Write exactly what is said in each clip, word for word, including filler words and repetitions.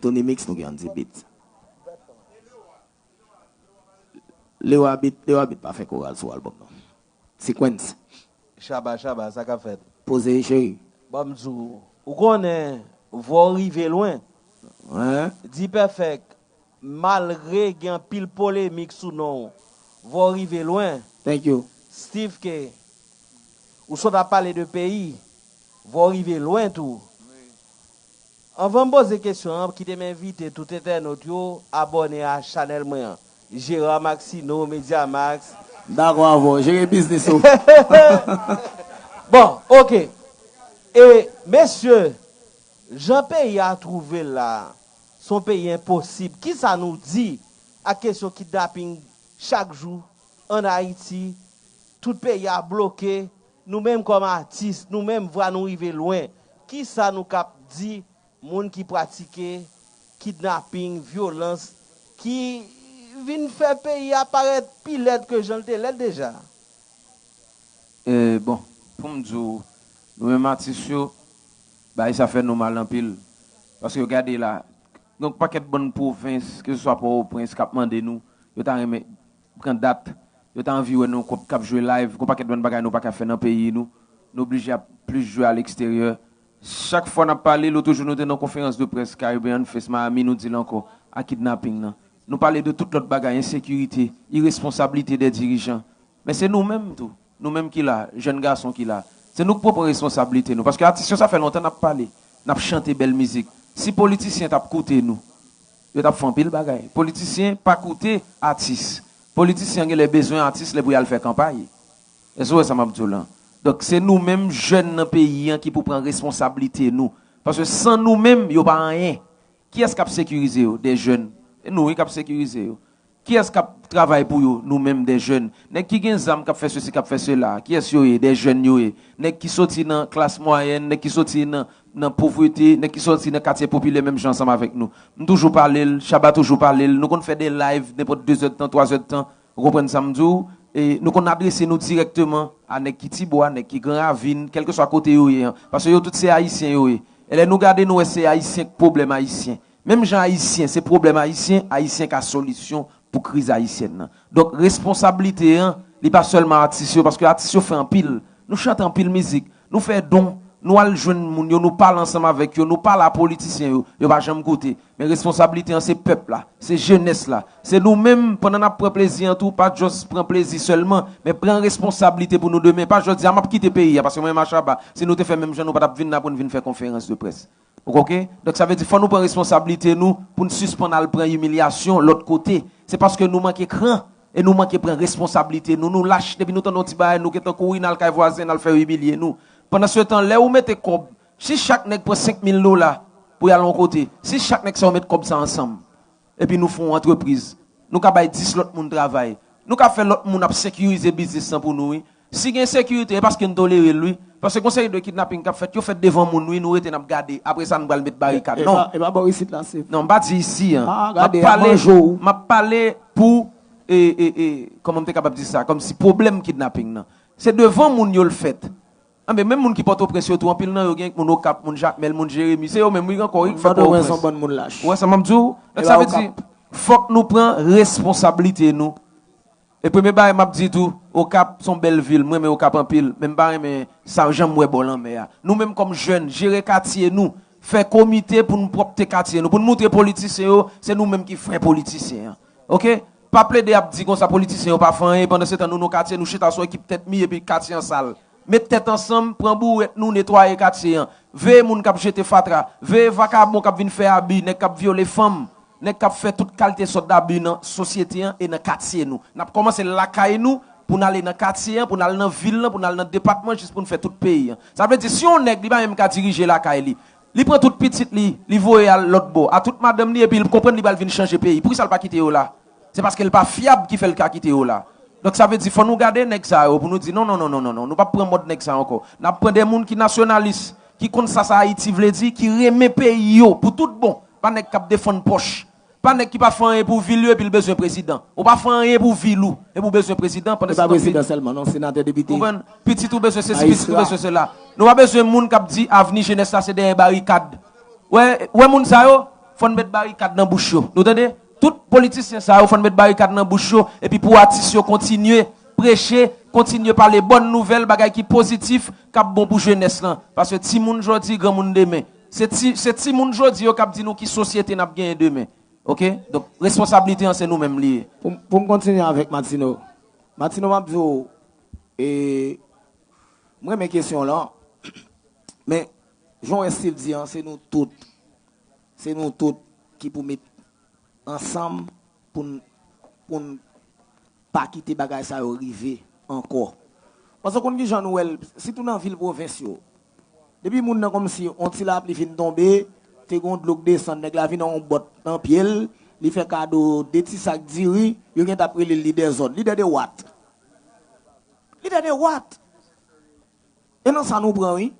Tony Mix, nou gen Andy Beat. Leo Abit, Leo Abit pa fè koral sou albòm nan. Sequence. Chaba, Chaba, sa k ap fèt? Poze, cheri. Ban m di w, ou konnen, vwa w rive lwen. Hein? D-Perfect, malgre gen anpil polemik sou non w, vwa w rive lwen. Thank you. Steve K, ou sot ap pale de peyi, vwa w rive lwen tou. Anvan m poze kesyon an, kite m envite tout entènot yo abòne a chanèl mwen an. Gérard Maxineau, Mediamax. M dakò avè w. Jere biznis ou. Bon, oke. E, mesye, jan peyi a twouve l la, se yon peyi enposib. Kisa nou di ak kesyon kidnaping chak jou ann Ayiti? Tout peyi a bloke. Nou menm kòm atis, nou menm vwa nou rive lwen. Kisa nou kab di moun ki pratike kidnaping, vyolans, ki vin fè peyi a parèt pi lèd ke jan l te lèd deja? E, bon, pou m di w, nou menm atis yo, bagay sa fè nou mal anpil. Paske gade la, gen yon pakèt bann pwovens, ke se swa Pòtoprens, k ap mande nou, yo ta renmen pran dat, yo ta anvi wè nou k ap jwe live, gen yon pakèt bann bagay nou pa ka fè nan peyi nou, nou oblije ap plis jwe aleksteryè. Chak fwa n ap pale, lòt jou nou te nan konferans de près Caribbean Fest Miami, nou di l ankò, a kidnaping nan. Nou pale de tout lòt bagay, ensekirite, iresponsablite dè dirijan. Men se nou menm tou, nou menm ki la, jèn gason ki la. Se nou k pran pran responsablite nou. Paske atis yo, sa fè lontan n ap pale, n ap chante bèl mizik. Si politisyen t ap koute nou, yo t ap fè anpil bagay. Politisyen pa koute atis. Politisyen an genlè bezwen atis lè pou y al fè kanpay. Èske w wè sa m ap di w la? Donk, se nou menm jèn nan peyi an ki pou pran responsablite nou. Paske san nou menm, yo pa anyen. Kiyès k ap sekirize yo? De jèn. E nou wi k ap sekirize yo. Kiyès k ap travay pou yo? Nou menm de jèn. Nèg ki gen zam k ap fè sesi, k ap fè sela. Kiyès yo ye? De jèn yo ye. Nèg ki soti nan klas mwayèn, nèg ki soti nan, nan povrete, nèg ki soti nan katye popilè menm jan ansanm avèk nou. M toujou pale l, Shabba toujou pale l. Nou konn fè de live nenpòt de zèdtan, twa zèdtan. Ou konprann sa m di w? E nou konn adrese nou dirèkteman a nèg ki Tibwa, nèg ki Gran Ravin, kèlkeswa kote yo ye an. Paske yo tout se Ayisyen yo ye. E lè nou gade, nou wè se Ayisyen k pwoblèm Ayisyen. Menm jan Ayisyen se pwoblèm Ayisyen, Ayisyen ka solisyon pou kriz ayisyèn nan. Donk, responsablite an, li pa sèlman atis yo, paske atis yo fè anpil. Nou chante anpil mizik, nou fè don, nou al jwenn moun yo, nou pale ansanm avèk yo, nou pale a politisyen yo, yo pa janm koute. Men responsablite an se pèp la, se jenès la. Se nou menm, pandan n ap pran plezi an tou, pa just pran plezi sèlman, men pran responsablite pou nou demen. Pa just di, a, m ap kite peyi a, paske mwen menm a Shabba, si nou te fè menm jan, nou pa t ap vin la pou n vin fè konferans de près. Ou konke? Donk, sa vle di, fò nou pran responsablite nou pou n sispann al pran imilyasyon lòt kote. Se paske nou manke kran e nou manke pran responsablite nou. Nou lach, depi nou tande yon ti bagay, nou gentan kouri, n al kay vwazen, n al fè yo imilye nou. Pandansetan, lè ou mete kòb, si chak nèg pran senk mil dola pou y al yon kote, si chak nèg sa yo met kòb sa ansanm, epi nou fè yon antrepriz, nou ka bay dis lòt moun travay, nou ka fè lòt moun ap sekirize biznis lan pou nou, wi. Si gen ensekirite, e paske n tolere l, wi. Paske gon seri de kidnaping k ap fèt, yo fèt devan moun, wi, nou rete n ap gade. Apre sa, nou pral met barikad. Non. E pa bò isit la, se. Non, m pa di isi an. M ap pale, m ap pale pou, e, e, e, kòman m te kapab di sa? Kòmsi pwoblèm kidnaping nan. Se devan moun yo l fèt. Anben, menm moun ki Pòtoprens yo tou, anpil nan yo gen moun Okap, moun Jakmèl, moun Jeremi. Se yo menm, wi, ankò, wi, k fè Pòtoprens. Ou wè sa m ap di w? Donk, sa vle di, fòk nou pran responsablite nou. E premye bagay m ap di tou, Okap se yon bèl vil, m renmen Okap anpil, men m pa renmen sa jan m wè bò lanmè a. Nou menm kòm jèn, jere katye nou, fè komite pou n pwòpte katye nou, pou n moutre politisyen yo, se nou menm ki vrè politisyen an. Oke? Pa plede ap di konsa politisyen yo pa fè anyen, pandansetan nou nan katye, nou chita sou ekip tèt mi epi katye an sal. Met tèt ansanm, pran bourèt nou, netwaye katye an. Veye moun k ap jete fatra, veye vakabon k ap vin fè abi, nèg k ap vyole fanm, nèg k ap fè tout kalite sòt dabi nan sosyete an e nan katye nou. N ap kòmanse lakay nou pou n ale nan katye an, pou n al nan vil lan, pou n al nan depatman, jis pou n fè tout peyi an. Sa vle di, si yon nèg, li pa menm ka dirije lakay li, li pran tout pitit li, li voye al lòt bò, a tout madanm li, epi li konprann li pral vin chanje peyi, poukisa l pa kite yo la? Se paske l pa fyab ki fè l ka kite yo la. Donk, sa vle di, fò nou gade nèg sa yo pou nou di, non, non, non, non, non, non, nou p ap pran mòd nèg sa yo ankò. N ap pran de moun ki nasyonalis, ki konn sa sa Ayiti vle di, ki renmen peyi yo pou tout bon. Pa nèg k ap defann pòch. Pa nèg ki pa fè anyen pou vil yo epi l bezwen prezidan. Ou pa fè anyen pou vil ou epi w bezwen prezidan pandan se tan pitit. E pa prezidan sèlman, non, senatè, depite. Konprann? Pitit ou bezwen sesi, pitit ou bezwen sela. Nou pa bezwen moun k ap di avni jenès la se dèyè barikad. Wè, wè moun sa yo? Fò n met barikad nan bouch yo. Nou tande? Tout politisyen sa yo, fò n met barikad nan bouch yo. Epi pou atis yo kontinye preche, kontinye pale bòn nouvèl, bagay ki pozitif, k ap bon pou jenès lan. Paske timoun jodi, granmoun demen. Se ti, se timoun jodi yo k ap di nou ki sosyete n ap genyen demen. Oke? Donk, responsablite an se nou menm li ye. Pou, pou m kontinye avèk Martino. Martino, m ap di w, e, m renmen kesyon lan. Men, jan w wè Steve di an, se nou tout. Se nou tout ki pou met ansanm pou n, pou n pa kite bagay sa yo rive ankò. Paske w konn ki jan nou wè l, sitou nan vil pwovens yo. Depi moun nan kòmsi yon ti lapli fin tonbe, te gon dlo k desann, nèg la vin yon bòt nan pye l, li fè kado de ti sak diri, yo gentan ap rele l lidè zòn. Lidè de what? Lidè de what? E nan sa nou pran, wi.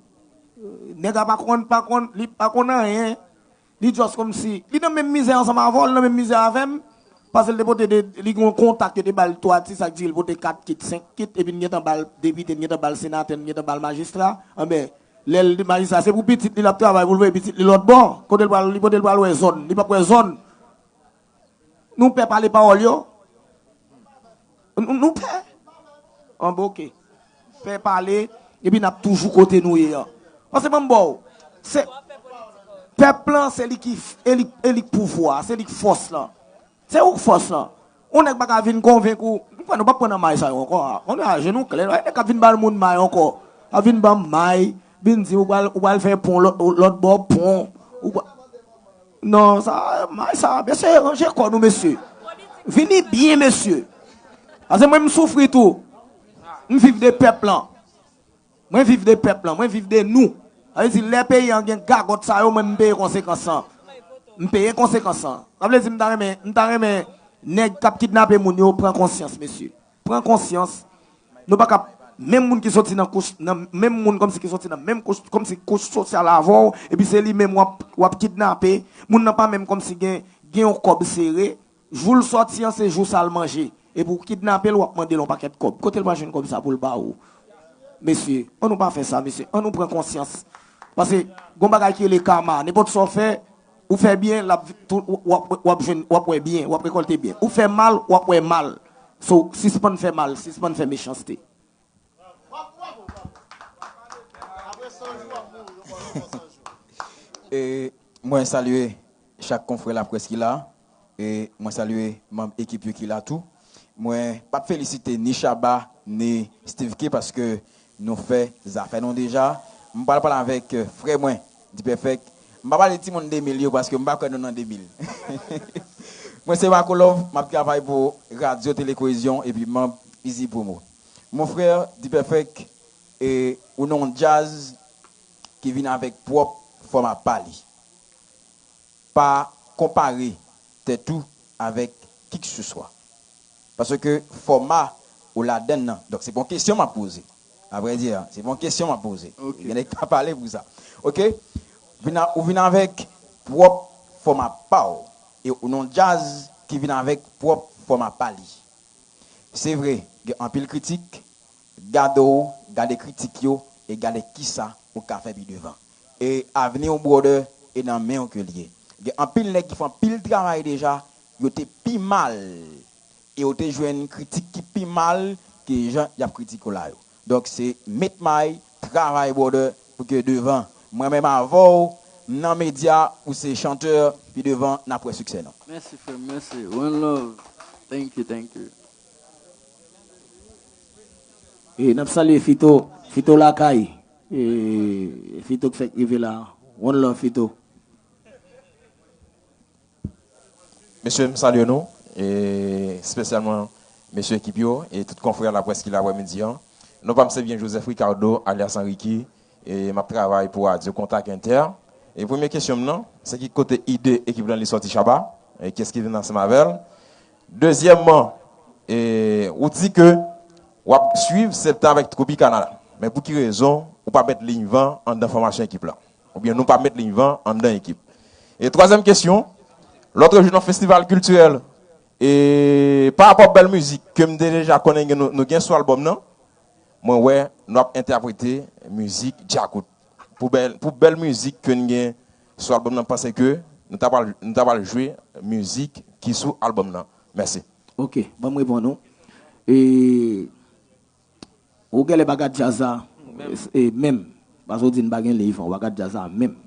Nèg la pa konn, pa konn, li pa konn anyen. Li just kòmsi, li nan menm mizè ansanm avè w, li nan menm mizè avè m. Paske l te pote de, li gen yon kontak, yo te ba l twa ti sak diri, li pote kat kit, senk kit, epi n gentan ba l depite, n gentan ba l senatè, n gentan ba l majistra. Anben, lè l majistra, se pou pitit li l ap travay, pou l voye pitit li lòt bò. Kote l pral, li kote l pral wè zòn, li p ap wè zòn. Nou pè pale pawòl yo? Nou, nou pè? Anben, oke. Pè pale, epi n ap toujou kote nou ye an. Paske ban m ba w, se, pèp lan, se li ki, e li, e li k pouvwa, se li k fòs lan. Se ou k fòs lan. Yon nèg pa ka vin konvenk ou, m kwè nou p ap pran nan may sa yo ankò. Kounye a, je nou klè, nèg k ap vin ba moun may ankò. Ap vin ban m may, vin di ou pral, ou pral fè pon lòt, lòt bò pon. Ou pral, non, sa, may sa, mesye, ranje kò nou, mesye. Vini byen, mesye. Paske mwen, m soufri tou. M viv de pèp lan. Mwen viv de pèp lan, mwen viv de nou. Sa vle di, lè peyi an gen gagòt sa yo, mwen, m peye konsekans lan. M peye konsekans lan. Sa vle di, m ta renmen, m ta renmen nèg k ap kidnape moun yo pran konsyans, mesye. Pran konsyans. Nou pa ka, menm moun ki soti nan kouch, nan, menm moun kòmsi ki soti nan menm kouch, kòmsi kouch sosyal avè w, epi se li menm w ap, w ap kidnape. Moun nan pa menm kòmsi gen, gen yon kòb sere. Jou l sòti an, se jou sa l manje. Epi w kidnape l, w ap mande l yon pakèt kòb. Kote l pral jwenn kòb sa pou l ba ou? Mesye, ann nou pa fè sa, mesye. Ann nou pran konsyans. Paske, gon bagay ki rele kama. Nenpòt sa w fè, ou fè byen, l ap, tou, w ap, w ap jwenn, w ap wè byen, w ap rekòlte byen. Ou fè mal, w ap wè mal. So, sispann fè mal, sispann fè mechanste. E mwen salye chak konfrè laprès ki la. E mwen salye manm ekip yo ki la tou. Mwen p ap felisite ni Shabba, ni Steeve K paske nou fè zafè nou deja. M pral pale avèk, eh, frè mwen, D-Perfect. M pa pale timoun de mil yo paske m pa kwè nou nan de mil. Mwen se Marco Love, m ap travay pou Radyo Tele Cohésion epi manm Easy Promo. Mon frè, D-Perfect, e ou nan yon djaz ki vin avèk pwòp fòma pa li. Pa konpare tèt ou avèk kikseswa. Paske fòma ou ladann nan. Donk, se pa yon kesyon m ap poze. Avrèdi, se pa yon kesyon m ap poze. Gen nèg k ap pale pou sa. Oke? Vin a, ou vin avèk pwòp fòma pa w. E ou nan yon djaz ki vin avèk pwòp fòma pa li. Se vre, gen anpil kritik, gade w, gade kritik yo, e gade kisa ou ka fè pi devan. E avni w, brother, e nan men w ke l ye. Gen anpil nèg ki fè anpil travay deja, yo te pi mal, e yo te jwenn kritik ki pi mal ke jan y ap kritike w la yo. Donk, se met may, travay, brother, pou ke devan. Mwen menm avè w, m nan medya, ou se chantè, pi devan, n ap wè siksè nou. Mèsi, frè m, mèsi. One love. Thank you, thank you. E n ap salye Fito, Fito lakay. E Fito k fèk rive la. One love, Fito. Mesye, m salye nou, e espesyalman mesye ekip yo, e tout konfrè laprès ki la aprèmidi an. Non pa m se byen Joseph Ricardo, alyas Anriki, e m ap travay pou Radyo Kontak Entè. E premye kesyon m nan, se ki kote ide ekip lan li sòti Shabba? E kiyès ki vin ansanm avè l? Dezyèmman, e ou di ke w ap swiv Septan avèk Tropicana, men pou ki rezon ou pa met liy van anndan fòmasyon ekip lan? Oubyen nou pa met liy van anndan ekip? E twazyèm kesyon, lòt jou nan festival kiltirèl, e pa rapò bèl mizik ke m te deja konnen gen, nou, nou gen sou albòm nan, mwen wè nou ap entèprete mizik djakout. Pou bèl, pou bèl mizik ke n gen sou albòm nan, m panse ke Nou ta pral, nou ta pral jwe mizik ki sou albòm nan. Mèsi. Ok, ban m reponn ou. E, ou genlè pa gad djaz la, e, menm. Paske w di n pa gen live, ou pa gad djaz la menm.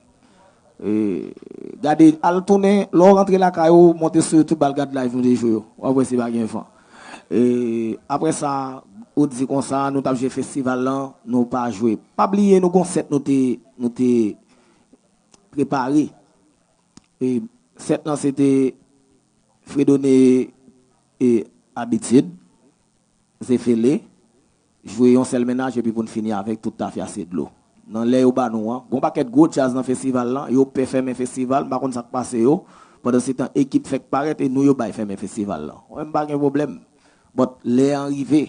E, gade, al tounen, lè w rantre lakay ou, monte sou YouTube, al gad live nou te jwe yo. W ap wè si pa gen van. E, apre sa, ou di konsa, nou t ap jwe festival lan, nou pa jwe. Pa bliye, nou gon sèt nou te, nou te prepare. E, sèt lan, se te Fredone, e, Abitid, Zefele, jwe yon sèl mennaj, epi pou n fini avèk tout tafya se dlo. Nan lè yo ba nou an, gon pakèt gwo djaz nan festival lan, yo pè fèmen festival, m pa konn sa k pase yo. Pandan se tan, ekip fèk parèt, e nou yo bay fèmen festival lan. Mwen, m pa gen pwoblèm. But lè an rive,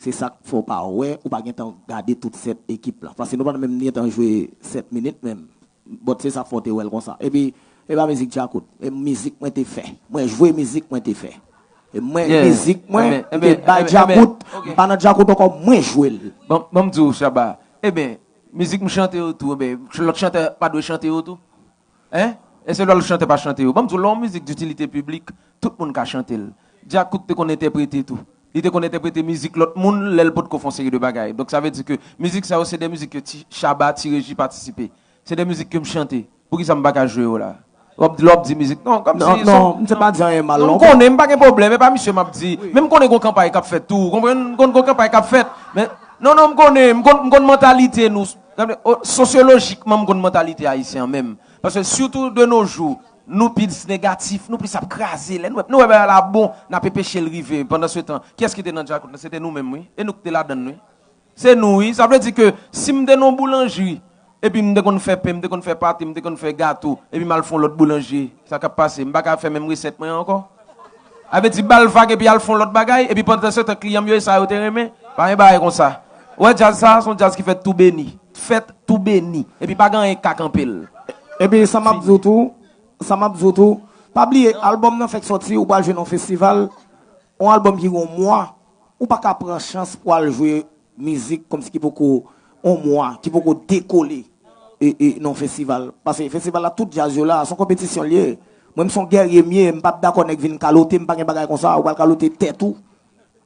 se sa k fè w pa wè, ou pa gentan gade tout sèt ekip la. Paske nou pa t menm gentan jwe sèt minit menm. But se sa k fè w te wè l konsa. Epi, e pa mizik Djakout. E mizik mwen te fè. Mwen jwe mizik mwen te fè. E mwen, yeah, mizik mwen, m te bay Djakout. M pa nan Djakout ankò, mwen jwe l. Bon, bon, m di w, Shabba. Ebyen, mizik m chante yo tou, ebyen, lòt chantè pa dwe chante yo tou? Hein? Èske lòt chantè pa chante yo? Bon, m di w, lè yon mizik ditilite piblik, tout moun ka chante l. Djakout te konn entèprete tou. Li te konn entèprete mizik lòt moun lè l potko fè yon seri de bagay. Donk, sa vle di ke mizik sa yo, se de mizik ke Ti Shabba, Ti Reji patisipe. Se de mizik ke m chante. Poukisa m pa ka jwe yo la? W ap, lè w ap di mizik. Non, kòmsi. Non, non, m te pa di anyen mal, non. M konnen, m pa gen pwoblèm, e pa misye m ap di. Men m konnen gon kanpay k ap fèt tou. Ou konprann? M konn gon kanpay k ap fèt. Men, non, non, m konnen, m konn, m konn mantalite nou. Gade, o, sosyolojikman, m konn mantalite ayisyen an menm. Paske sitou de nos jours, nou plis negatif, nou plis ap kraze. Lè nou wè, nou wè bagay la bon, n ap enpeche l rive. Pandan se tan, kiyès ki te nan djakout lan? Se te nou menm, wi. E nou ki te ladann, wi. Se nou, wi. Sa vle di ke si m te nan yon boulanjri, epi m te konn fè pen, m te konn fè pate, m te konn fè gato, epi m al fè yon lòt boulanjri, sa k ap pase? M pa ka fè menm resèt mwen an ankò? Sa vle di, ba l vag epi al fè yon lòt bagay, epi pandan se tan, kliyan m yo, e sa yo te renmen? Pa gen bagay konsa. Ou wè, djaz sa, se yon djaz ki fèt tou beni. Fèt tou beni. Epi pa gen anyen k ka kanpe l. Epi sa m ap di w tou, sa m ap di w tou, pa bliye, albòm nan fèk sòti, ou pral jwe nan yon festival, yon albòm ki gen yon mwa, ou pa ka pran chans pou al jwe mizik kòmsi ki poko yon mwa, ki poko dekole, e, e, nan festival. Paske festival la, tout djaz yo la, se yon konpetisyon l ye. Mwen, m se yon gèrye m ye, m p ap dakò nèg vin kalote m, pa gen bagay konsa, ou pral kalote tèt ou.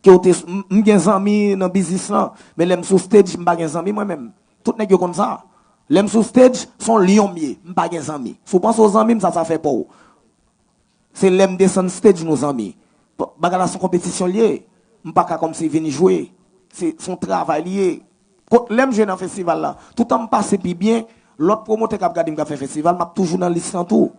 Ke w te, m, m gen zanmi nan biznis lan, men lè m sou stage, m pa gen zanmi mwen menm. Tout nèg yo konn sa. Lè m sou stage, se yon lyon m ye, m pa gen zanmi. Si w panse w zanmi m, sa, sa fè pa w. Se lè m desann stage nou zanmi. P-, bagay la se yon konpetisyon l ye. M pa ka kòmsi vin jwe. Se, se yon travay li ye. Kot, lè m jwe nan festival la, toutan m pase pi byen, lòt pwomotè k ap gade m k ap fè festival, m ap toujou nan lis lan tou.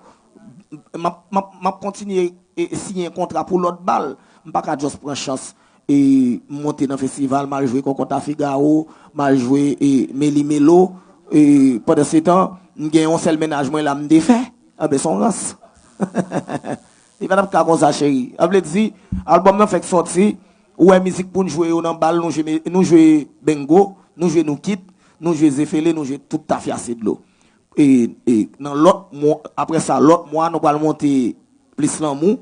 M ap, m ap, m ap kontinye e siyen kontra pou lòt bal. M pa ka just pran chans e m monte nan festival, m al jwe Kòkòt a Figawo, m al jwe e Meli Melo, e pandan se tan, m gen yon sèl mennaj mwen la m defè. Anben, se yon rans. Li pa t ap ka konsa, cheri. Sa vle di, albòm nan fèk sòti, ou wè mizik pou n jwe yo nan bal, nou jwe, nou jwe bengo, nou jwe nou kit, nou jwe zefele, nou jwe tout tafya se dlo. E, e nan lòt mwa, apre sa, lòt mwa, nou pral monte Plis Lanmou,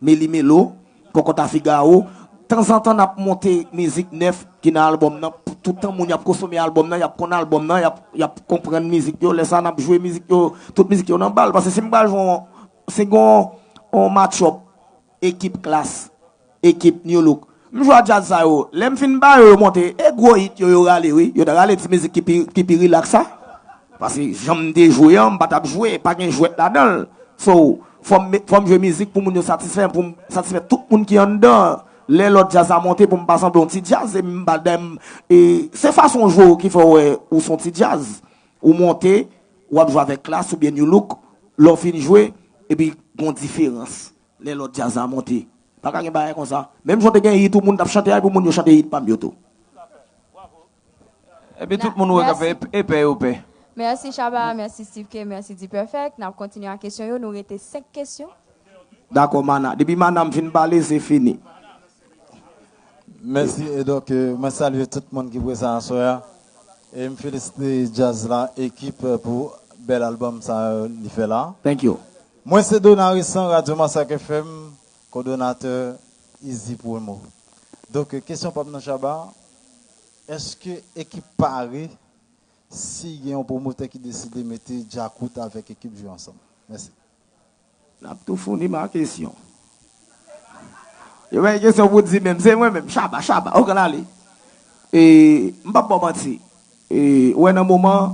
Meli Melo, Kòkòt a Figawo. Tanzantan, n ap monte mizik nèf ki nan albòm nan. Pou toutan moun y ap konsome albòm nan, y ap konn albòm nan, y ap, y ap konprann mizik yo. Lè sa, n ap jwe mizik yo, tout mizik yo nan bal. Paske si m pral jwe yon, si gen yon, yon match up, ekip Klass, ekip New Look. M jwe a djaz sa yo. Lè m fin ba yo, yo monte. E gwo hit yo, yo rale, wi. Yo ta rale ti mizik ki pi, ki pi rilaks sa. Paske jan m te jwe an, m pa t ap jwe. Pa gen jwèt ladan l. So, fò m, fò m jwe mizik pou moun yo satisfè, pou m satisfè tout moun ki anndan. Lè lòt djaz la monte, pou m pa sanble yon ti djaz, e m pa dèm. E se fason w jwe w ki fè w wè ou se yon ti djaz. Ou monte, w ap jwe avèk Klass oubyen New Look. Lè w fin jwe, epi gon diferans. Lè lòt djaz la monte. Pa ka gen bagay konsa. Menm jan w te gen hit ou moun t ap chante a, epi moun yo chante hit pa m yo tou. Epi tout moun wè k ap fè ep-, epè yo pè. Mèsi Shabba, mèsi Steve K, mèsi D-Perfect. N ap kontinye ak kesyon yo. Nou rete senk kesyon. Dakò, Mana. Depi Mana m fin pale, se fini. Mèsi. E donk, euh, mwen salye tout moun ki prezan aswè a. E m felisite djaz la, ekip, euh, pou bèl albòm sa, euh, li fè la. Thank you. Mwen se Donarisan, Radyo Masak F M, kowòdonatè Easy Promo. Donk, kesyon pa m nan Shabba, èske ekip pare si gen yon pwomotè ki deside mete Djakout avèk ekip jwe ansanm? Mèsi. N ap tou founi m a kesyon. Yo bay kesyon pou di menm, se mwen menm, Shabba, Shabba, ok, ann ale. E, m p ap ba w manti. E, ou wè nan moman,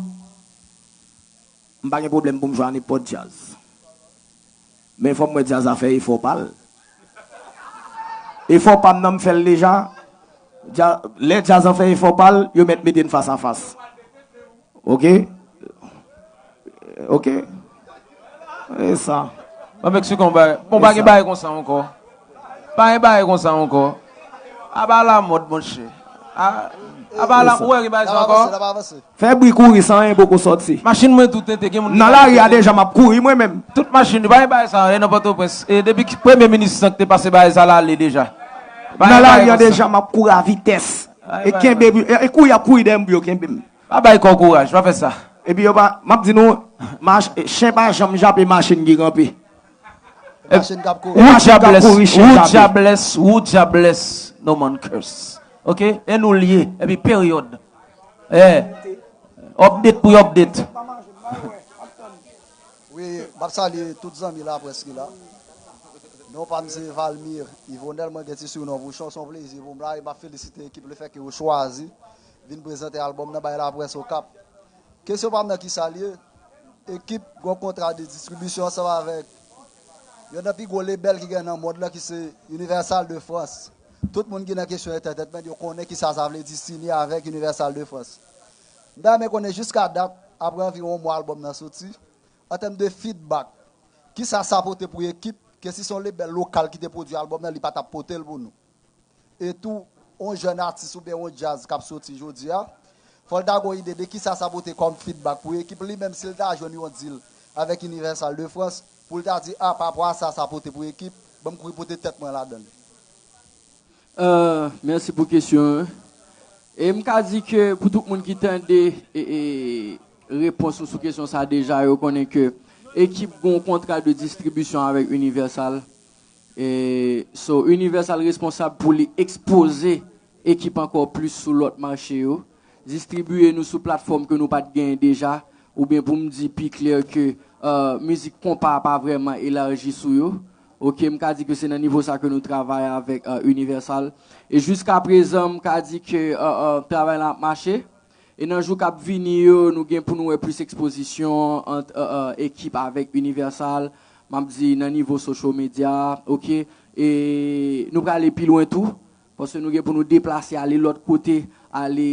m pa gen pwoblèm pou m jwe a nenpòt djaz. Men fò m wè djaz la fè efò pa l. Efò pa m nan m fè l deja. Dja-, lè djaz la fè efò pa l, yo mèt mete n fas a fas. Ok? Ok? E sa. Mwen Meksiko, mwen bagay. Bon, pa gen bagay konsa ankò. Pa gen bagay konsa ankò. Aba lamòd, monchè. A, aba la, ou wè gen bagay sa ankò? Fè bri kouri san anyen poko sòti. Machin mwen tou tente, gen moun ki Nan lari a deja m ap kouri mwen menm. Tout machin, pa gen bagay sa, e nan Pòtoprens. E depi ki premye minis lan ki te pase bagay sa la ale deja. Nan lari a deja m ap kouri a vitès. E kenbe, e, e kouri ap kouri dèyè m pou yo kenbe m. Pa bay kò w kouraj, pa fè sa. Epi yo pa, m ap di nou, mach, chen pa janm jape machin ki kanpe. Machin k ap kouri. Ou Machin k ap diables, kouri, chen ou jape. Diables, ou diables, no man curse. Ok? E nou l ye, epi peryòd. Eh, update pou y update. Wi, m ap salye tout zanmi laprès ki la. Non pa m se Valmir Yvonel, mwen gen ti sinon Pouchon, se yon plezi pou m la e m ap felisite ekip lefètke yo chwazi vin prezante albòm nan bay laprès Okap. Kesyon pa m nan kisa l ye? Ekip gen yon kontra de distribisyon ansanm avèk yonn nan pi gwo lebèl ki gen nan mond lan ki se Universal de France. Tout moun ki nan kesyon entertainment yo konnen kisa sa vle di sinye avèk Universal de France. M ta renmen konnen jiska dat, apre anviwon yon mwa albòm nan soti, an tèm de feedback, kisa sa pote pou ekip, ke si se yon lebèl lokal ki te pwodui albòm nan, li pa t ap pote l pou nou. E tou, yon jèn atis oubyen yon djaz k ap soti jodi a, fò l ta gen yon ide de kisa sa pote kòm feedback pou ekip li menm si l ta jwenn yon deal avèk Universal de France, pou l ta di, a, pa rapò a sa sa pote pou ekip, ban m kouri pote tèt mwen ladan l. Mèsi pou kesyon an. E m ka di ke pou tout moun ki tande e, e, repons ou sou kesyon sa deja, yo konnen ke ekip gen yon kontra de distribisyon avèk Universal. E, so, Universal responsab pou li ekspoze ekip ankò plis sou lòt mache yo, distribiye nou sou platfòm ke nou pa t genyen deja, oubyen pou m di pi klè ke uh, mizik konpa pa vrèman elaji sou yo. Ok, m ka di ke se nan nivo sa ke nou travay avèk uh, Universal. E jiska prezan, m ka di ke uh, uh, travay la ap mache. E nan jou k ap vini yo, nou gen pou nou wè plis ekspozisyon ant uh, uh, ekip avèk Universal. M ap di nan nivo social media, ok? E nou prale pi lwen tou. Paske nou gen pou nou deplase ale lòt kote, ale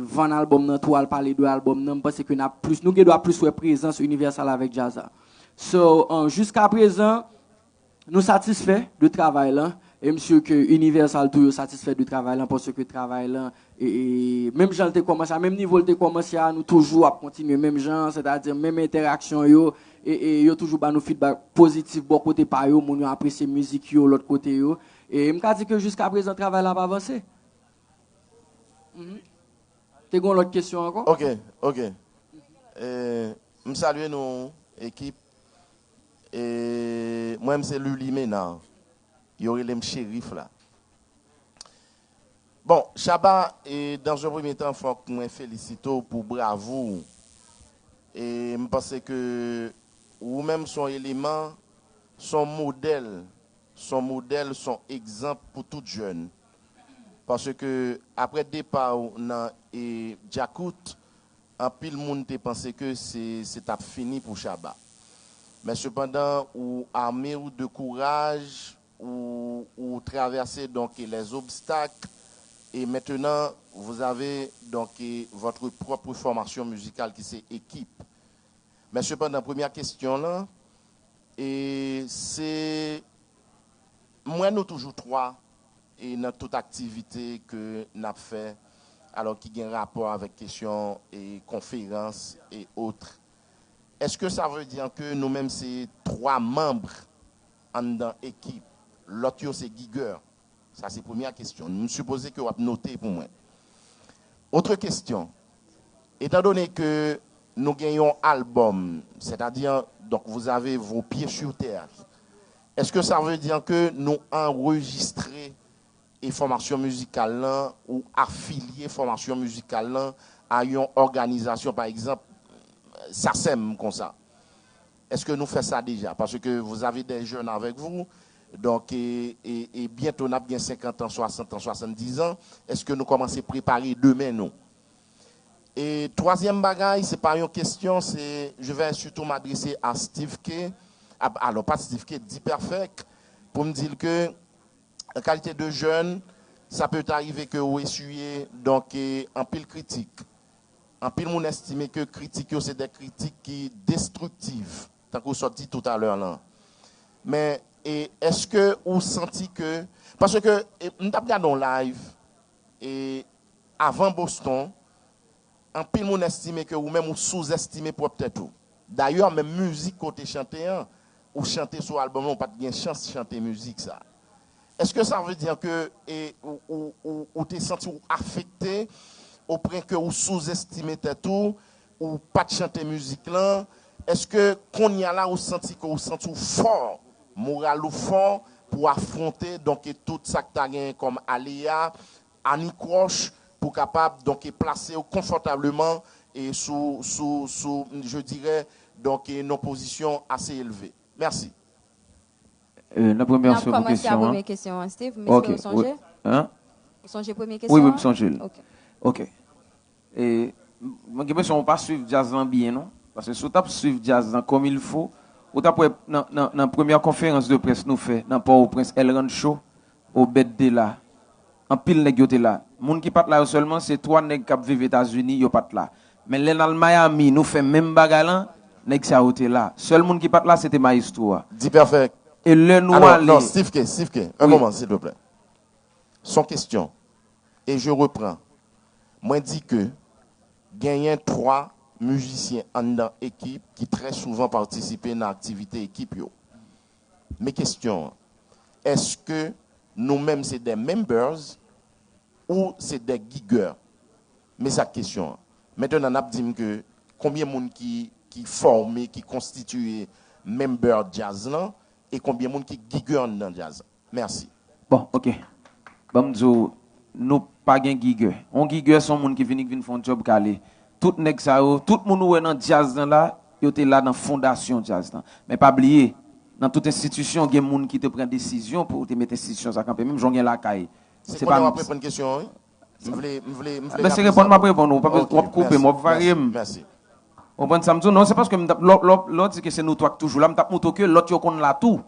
vann albòm nan tou, al pale de albòm nan. M panse ke n ap plis, nou gen dwa plis wè prezans Universal avèk djaz la. So, uh, jiska prezan, nou satisfè de travay lan. E m si ke Universal tou yo satisfè de travay lan, paske travay lan, e, e, menm jan l te kòmanse a, menm nivo l te kòmanse a, nou toujou ap kontinye menm jan, sètadi menm entèraksyon yo, e, e yo toujou ba nou feedback pozitif bò kote pa yo, moun yo apresye mizik yo lòt kote yo. E m ka di ke jiska prezan travay la ap avanse. Mhm. Te gen yon lòt kesyon ankò? Ok, ok. E, m salye nou, ekip. E, mwen, m se Luli Menard. Yo rele m Cherif la. Bon, Shabba, e, dans un premier temps, fòk mwen felisite w pou bravou w. E m panse ke ou menm se yon eleman, se yon modèl, se yon modèl, se yon egzanp pou tout jèn. Paske apre depa w nan e, Djakout, anpil moun te panse ke se, se t ap fini pou Shabba. Men sepandan, ou ame w de kouraj, ou, ou travèse donk les obstacles, et maintenant, vous avez donc votre propre formation musicale ki se ekip. Men sepandan, premyè kesyon lan, e se, m wè nou toujou twa e nan tout aktivite ke n ap fè, alò ki gen rapò avèk kesyon e konferans e otre. Èske sa vle di ke nou menm se twa manm anndan ekip, lòt yo se gigè? Sa se premyè kesyon. M sipoze ke w ap note pou mwen. Otre kesyon. Etan done ke nou gen yon albòm, sètadi, donk, vous avez vos pieds sur terre, èske sa vle di ke nou anrejistre e fòmasyon mizikal lan ou afilye fòmasyon mizikal lan a yon òganizasyon, pa egzanp, SACEM konsa? Èske nou fè sa deja? Paske vous avez des jeunes avec vous, donk, e, e, e byento n ap gen senkant an, swasant an, swasanndiz an. Èske nou kòmanse prepare demen nou? E twazyèm bagay, se pa yon kesyon, se, je vais surtout m'adresser à Steve K, a, alò, pa Steve K, D-Perfect, pou m di l ke, an kalite de jèn, sa pe arive ke ou esiye, donk, e, anpil kritik. Anpil moun estime ke kritik yo se de kritik ki destriktiv, tankou w sot di toutalè lan. Men, e, èske ou santi ke, paske, e, m t ap gade yon live, e, avan Boston, anpil moun estime ke ou menm ou souzestime pwòp tèt ou. Dayè, menm mizik ke w te chante an, ou chante sou albòm lan, ou pa t gen chans chante mizik sa. Èske sa vle di ke, e, ou, ou, ou, ou te santi w afekte, opwen ke ou souzestime tèt ou, ou pa t chante mizik lan? Èske kounye a la ou santi ke ou santi w fò, moral ou fò pou afwonte, donk, e tout sa k ta genyen kòm aleya, anikwoch, pou kapab, donk, e plase w konfòtableman e sou, sou, sou, je dirais, donk, e nan pozisyon ase elve? Mèsi. Euh, nan premyè sou kesyon an. N ap kòmanse a premye kesyon an, Steve, m espere w sonje. Hein? Ou sonje premye kesyon an? Wi, wi, m sonje l. Ok. Ok. E, mwen gen enpresyon ou pa swiv djaz lan byen, non? Paske si w t ap swiv djaz lan kòm il fo, ou t ap wè nan, nan, nan premyè konferans de près nou fè nan Pòtoprens, El Rancho, Obed te la. Anpil nèg yo te la. Moun ki pa t la yo sèlman, se twa nèg k ap viv Etazini, yo pa t la. Men lè n al Miami, nou fè menm bagay lan, nèg sa yo te la. Sèl moun ki pa t la, se te mayestwo a. D-Perfect. E lè nou ale. Non, Steve K, Steve K, un moment, s'il te plaît. Son kesyon. E je reprends. Mwen di ke genyen twa mizisyen anndan ekip ki trè souvan patisipe nan aktivite ekip yo. Men kesyon an, èske nou menm se de members ou se de gigè? Men sa k kesyon an. Mentnan n ap di m ke konbyen moun ki, ki fòme, ki konstitiye member djaz lan e konbyen moun ki gigè anndan djaz lan. Mèsi. Bon, ok. Ban m di w, nou pa gen gigè. Yon gigè se yon moun ki vini, ki vin fè yon djòb k ale. Tout nèg sa yo, tout moun ou wè nan djaz lan la, yo te la nan fondasyon djaz lan. Men pa bliye, nan tout enstitisyon, gen moun ki te pran desizyon pou te met enstitisyon sa kanpe. Menm jan w gen lakay. Se konnen w ap reponn kesyon an, wi. M vle, m vle, m vle. Men se reponn m ap reponn ou, w ap koupe m, w ap vare m. Mèsi. Ou konprann sa m di w? Non, se paske m t ap, lè w di ke se nou twa k toujou la, m t ap montre w ke lòt yo konn la tou.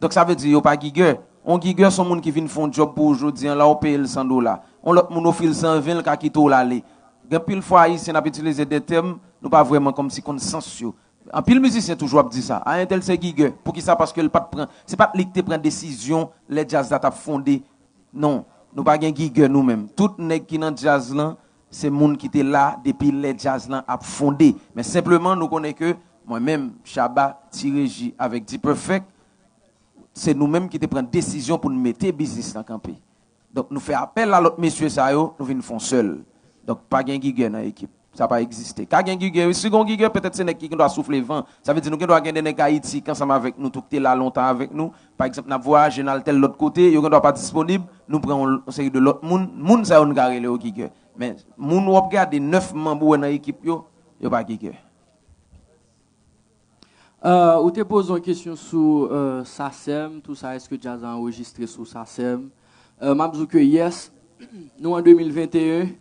Donk sa vle di yo pa gigè. Yon gigè se yon moun ki vin fè yon djòb pou ou jodi an la, ou peye l san dola. Yon lòt moun ofri l san ven, l ka kite w l ale. Gen anpil fwa Ayisyen n ap itilize de tèm, nou pa vrèman kòmsi konn sans yo. Anpil mizisyen toujou ap di sa. A, entèl se gigè. Poukisa? Paske l pa t pran, se pa t li ki te pran desizyon lè djaz la t ap fonde. Non, nou pa gen gigè nou menm. Tout nèg ki nan djaz lan, se moun ki te la depi lè djaz lan ap fonde. Men senpleman, nou konnen ke mwen menm, Shabba, Ti Reji avèk D-Perfect, se nou menm ki te pran desizyon pou n mete biznis lan kanpe. Donk, nou fè apèl a lòt mesye sa yo, nou vin fè yon sèl. Donk, pa gen gigè nan ekip. Sa pa egziste. Ka gen gigè, wi. Si gen yon gigè, petèt se nèg ki gendwa soufle van. Sa vle di nou gendwa gen de nèg Ayiti k ansanm avèk nou tou, ki te la lontan avèk nou. Pa egzanp, n ap vwayaje, n al tèl lòt kote, yo gendwa pa disponib, nou pran yon, yon seri de lòt moun. Moun sa yo, nou ka rele yo gigè. Men, moun w ap gade, nèf manm ou wè nan ekip yo, yo pa gigè. Euh, ou te poze yon kesyon sou euh, SACEM, tou sa, èske djaz la anrejistre sou SACEM? Euh, m ap di w ke yes, nou an de mil venteyen,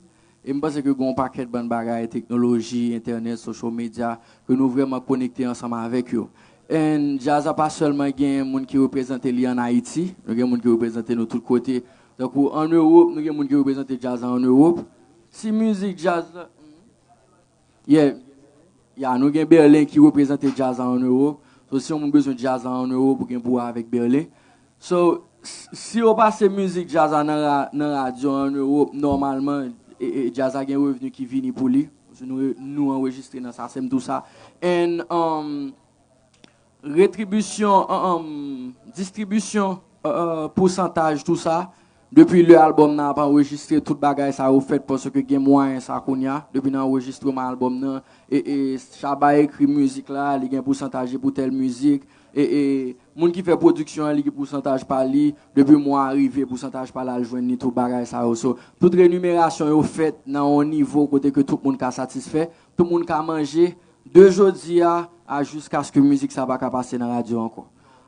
e m panse ke gen yon pakèt bann bagay, teknoloji, entènèt, social media, ke nou vrèman konekte ansanm avèk yo. And djaz la pa sèlman gen moun ki reprezante li ann Ayiti, nou gen moun ki reprezante nou tout kote. Tankou ann Ewòp, nou gen moun ki reprezante djaz la ann Ewòp. Si mizik djaz la, Yeah. Ya, nou gen Berlin ki reprezante djaz la ann Ewòp. So, si yon moun bezwen djaz la ann Ewòp, ou gen pou wè avèk Berlin. So, si yo pase mizik djaz la nan, nan radyo ann Ewòp, nòmalman, e, e, djaz la gen revni ki vini pou li. Paske nou, nou anrejistre nan SACEM, tou sa. And, um, retribisyon, distribisyon pousantaj tou sa. Depi lè albòm nan ap anrejistre, tout bagay sa yo fèt paske gen mwayen sa kounye a. Depi nan anrejistreman albòm nan, e, e, Shabba ekri mizik la, li gen pousantaj li pou tèl mizik. E, e, moun ki fè pwodiksyon an, li gen pousantaj pa li. Depi mwa a rive, pousantaj pa l al jwenn li, tout bagay sa yo. So, tout renimerasyon yo fèt nan yon nivo kote ke tout moun ka satisfè, tout moun ka manje. De jodi a, a jiskaske mizik sa pa ka pase nan radyo ankò.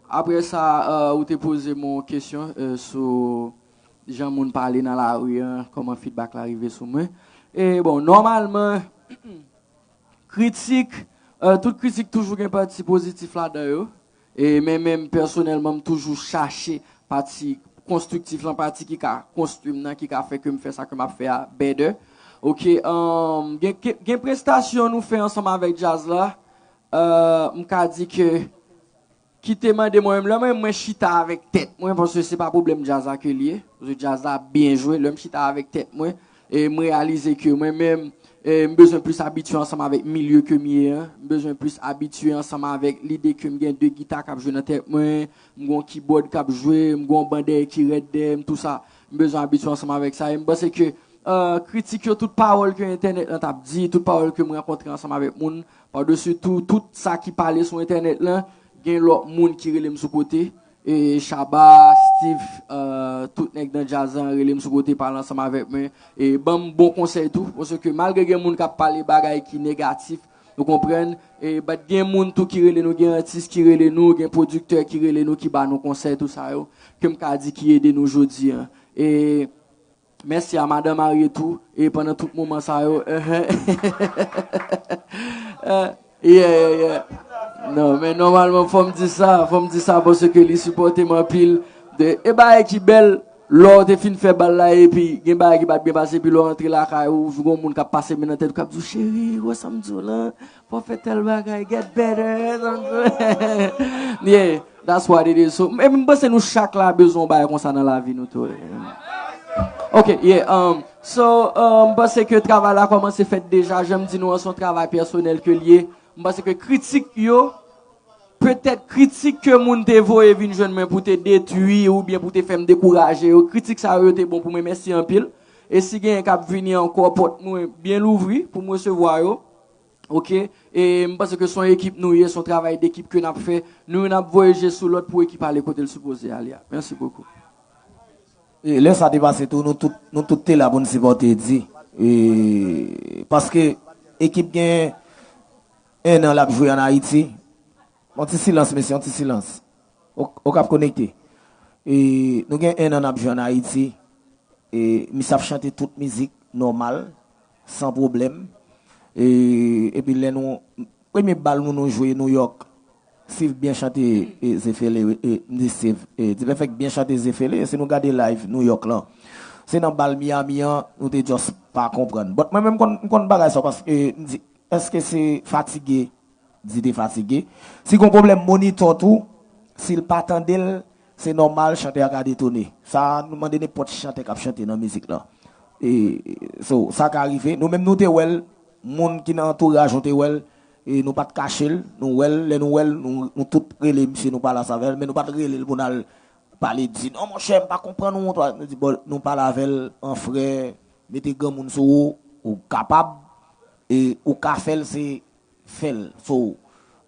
Apre sa, euh, ou te poze m yon kesyon, euh, sou jan moun pale nan lari an, kòman feedback la rive sou mwen. E bon, nòmalman, kritik, euh, tout kritik toujou gen pati pozitif ladan yo. E men menm pèsonèlman, m toujou chache pati konstriktif lan, pati ki ka konstwi m nan, ki ka fè ke m fè sa ke m ap fè a better. Ok, um, gen, gen, gen prestasyon nou fè ansanm avèk djaz la. Euh, m ka di ke kite mande mwen menm, lè mwen, mwen chita avèk tèt mwen, paske se pa pwoblèm djaz la ke l ye. Paske djaz la ap byen jwe, lè m chita avèk tèt mwen, e m reyalize ke mwen menm, e m bezwen plis abitye ansanm avèk milye ke m ye an. M bezwen plis abitye ansanm avèk lide ke m gen de gita k ap jwe nan tèt mwen, m gon keyboard k ap jwe, m gon ban dèyè ki rèd dèyè m, tou sa. M bezwen abitye ansanm avèk sa. E m panse ke, euh, kritik yo, tout pawòl ke entènèt lan t ap di, tout pawòl ke m rankontre ansanm avèk moun, padesi tou, tout sa ki pale sou entènèt lan, gen lòt moun ki rele m sou kote. E Shabba, Steve, euh, tout nèg nan djaz lan rele m sou kote, pale ansanm avèk mwen, e ban m bon konsèy tou. Paske malgre gen moun k ap pale bagay ki negatif, ou konprann, e but gen moun tou ki rele nou, gen atis ki rele nou, gen pwodiktè ki rele nou, ki ba nou konsèy, tou sa yo, ke m ka di ki ede nou jodi an. E mèsi a madan marye tou, e pandan tout moman sa yo. Eh, yeah, yeah, yeah. Non, men nòmalman, fò m di sa, fò m di sa, paske li sipòte m anpil. De, e bagay ki bèl, lè w te fin fè bal la, epi gen bagay ki pa t byen pase, epi lè w rantre lakay ou, ou gon moun k ap pase men nan tèt ou, k ap di w, "Cheri, wè sa m di w lan, fò w fè tèl bagay, get better," sa m di w. Yeah, that's what it is. So, e m panse nou chak la bezwen yon bagay konsa nan lavi nou tou. Ok, yeah, um, so, um, m panse ke travay la kòmanse fèt deja, jan m di nou an, se yon travay pèsonèl ke l ye. M panse ke kritik yo, petèt kritik ke moun te voye vin jwenn mwen pou te detwi oubyen pou te fè m dekouraje yo, kritik sa yo, yo te bon pou mwen, mèsi anpil. E si genyen k ap vini ankò, pòt mwen byen louvri pou m resevwa yo. Ok? E m panse ke se yon ekip nou ye, se yon travay dekip ke n ap fè. Nou youn ap voye je sou lòt pou ekip ale kote l sipoze ale a. Mèsi bokou. E lè sa te pase tou, nou tout, nou tout te la pou n sipòte Di. E, paske ekip gen en an l ap jwe ann Ayiti. Yon ti silans, mesye, yon ti silans. Ou, ou k ap konekte. E, nou gen en an n ap jwe ann Ayiti. E, misye ap chante tout mizik nòmal, san pwoblèm. E, epi lè nou, premye bal nou, nou jwe Nouyòk, Steve byen chante, e, Zefele, e, m di Steve, e, Dipèfèk byen chante Zefele, si nou gade live Nouyòk lan. Se nan bal Miami an, nou te just pa konprann. But mwen menm, m konn, m konn bagay sa, paske, e, m di, èske se fatige, Di te fatige. Si gon pwoblèm monitò tou, si l pa tande l, se nòmal, chantè a ka detone. Sa, nou mande nenpòt chantè k ap chante nan mizik lan. E, so, sa ka rive. Nou menm nou te wè l, moun ki nan antouraj nou te wè l, e nou pa t kache l, nou wè l, lè nou wè l, nou, nou tout rele misye, nou pale ansanm avè l, men nou pa t rele l pou n al pale di, "Non, monchè, m pa konprann ou," nou di, "Bon, nou pale avè l an frè, mete granmoun sou ou, ou kapab, e ou ka fè l, se fè l." So,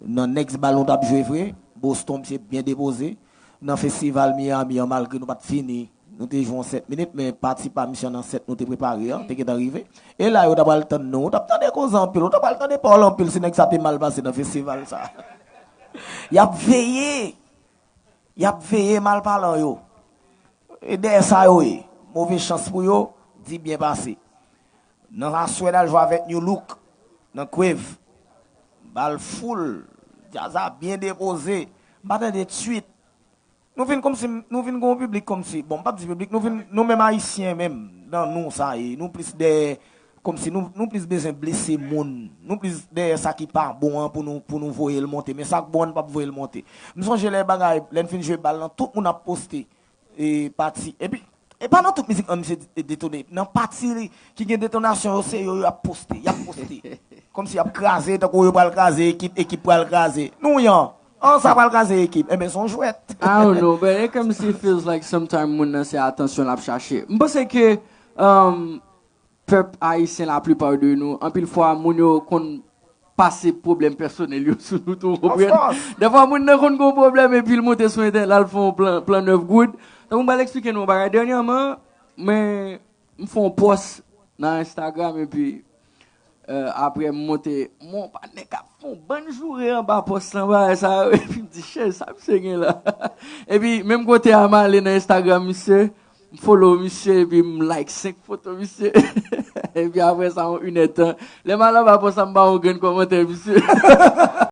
nan next bal nou t ap jwe vre, Boston, misye byen depoze. Nan festival Miami an, malgre nou pa t fini, nou te jwe yon sèt minit, men pati pa misye an nan sèt nou te prepare an, te gentan rive. E la, yo ta pral tann nou. Ou t ap tande koze anpil, ou ta pral tande pawòl anpil si nèg sa te mal pase nan festival sa. Y ap veye. Y ap veye malpalan yo. E dèyè sa yo ye. Move chans pou yo, Di byen pase. Nan aswè l al jwe avèk Nu Look, nan Quave. Bal full, djaz la byen depoze. M pa tande twit. Nou vin kòmsi, nou vin gen yon piblik kòmsi, bon, m p ap di piblik, nou vin, nou menm Ayisyen menm, nan nou sa ye, nou plis dèyè, kòmsi nou, nou plis bezwen blese moun, nou plis dèyè sa ki pa bon an pou nou, pou nou voye l monte, men sa k bon an, n p ap voye l monte. M sonje lè bagay, lè n fin jwe bal lan, tout moun ap poste, e, pati, epi, e pa nan tout mizik an misye de-, detone, nan pati li, ki gen detonasyon yo, se yo, yo ap poste, y ap poste. Kòmsi y ap kraze, tankou yo pral kraze ekip, ekip pral kraze. Nou yan, an sa pral kraze ekip, enben se yon jwèt. I don't know, but it kòmsi it feels like sometimes moun nan se atansyon l ap chache. M panse ke, um, pèp ayisyen, laplipa de nou, anpil fwa moun yo konn pase pwoblèm pèsonèl yo sou nou tou, w konprann? Dèfwa moun nan konn gen yon pwoblèm epi l monte sou entènèt la, l fè yon plan, plan nèf goud. Tankou m pral eksplike nou yon bagay. Dènyèman, mwen, m fè yon pòs nan Instagram epi Euh, apre m monte, mon patnè k ap fè yon bann joure anba pòs lan, bagay sa yo. Epi m di, "Chèz, sa misye gen la?" Epi, menm kote a, m ale nan Instagram misye, m follow misye, epi m like senk foto misye. Epi apre sa, yon inèdtan, lè m al anba pòs la, m ba yon grenn kòmantè misye.